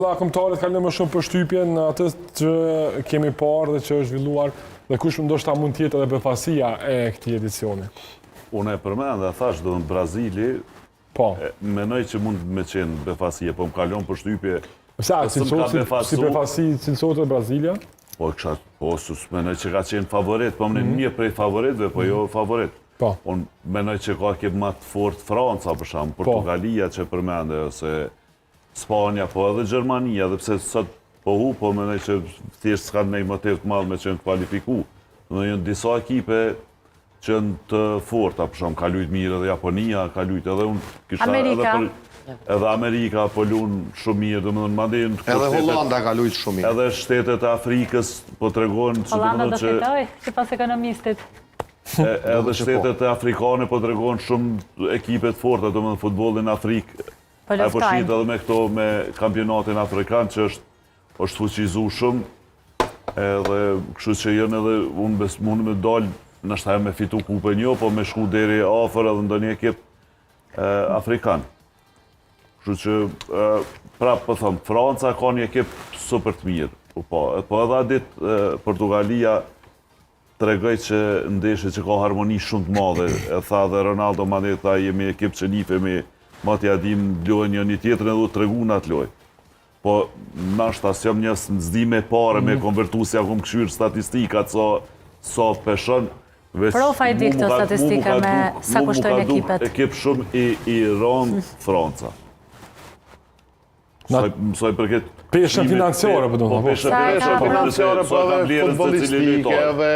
Kombëtaret kanë lënë më shumë përshtypje në atë që kemi parë dhe që është zhvilluar dhe kush ndoshta mund të jetë edhe befasia e këtij edicioni. Unë e përmenda, thash, do në Brazili, Po. menoj që mund me qenë befasie, po më ka lënë përshtypje, Pse a Po, s'm ka cilësohet si, befasu. si befasi cilësohet edhe Brazilia? po kisha, po s'u menoj që ka qenë favorit, po më një prej favoritëve, po jo favorit. Po. Unë menoj që ka ekip ma të fort Franca, për shembull, Po. Portugalia që përmende, ose Spanja, po edhe Gjermania, edhe pse sot po hu, po menoj që thjesht s'ka ndonjë motiv të madh me qenë kualifiku. Do janë disa ekipe që janë të forta, për shembull, ka lujt mirë edhe Japonia, ka lujt edhe unë kisha edhe Amerika. për edhe Amerika po luan shumë mirë, domethënë mandej janë Edhe shtetet- Holanda ka lujt shumë mirë. Edhe shtetet e Afrikës po tregojnë që Holanda do domethënë që fitoj, sipas ekonomistit. E- Edhe që po. shtetet e afrikane po tregohen shumë ekipe të forta, domethënë futbollin në Afrikë. Po Ai po luftojnë. shihet edhe me këto me kampionatin afrikan që është është fuqizu shumë. Edhe kështu që janë edhe unë bes mund me dal, ndoshta me fitu kupën jo, po me shku deri afër edhe ndonjë ekip e, afrikan. Kështu që e, prapë po them, Franca ka një ekip super të mirë. Po, po, po edhe atë ditë e, Portugalia tregoi që ndeshje që ka harmoni shumë të madhe. E tha dhe Ronaldo mandej tha jemi ekip që njifemi, mati ja dim lojën një një tjetrin edhe u tregu në atë lojë. Po, nashta s'jam një s'di me pare me konvertu si ja kom këshyrë statistikat sa sa peshon. Veç Profa i di mu këto mu ka- mu mu statistika ka me duk- sa mu mu ka kushtojnë duk ekipet. Ekip shumë i, i rënd Franca. Na- Sa sa i përket Peshën çmimit, financiare, po do të Po thonë, po. peshën Sa e ka financiare, Financiare, po sa ka edhe vlerën secili futbollistike lojtar. edhe.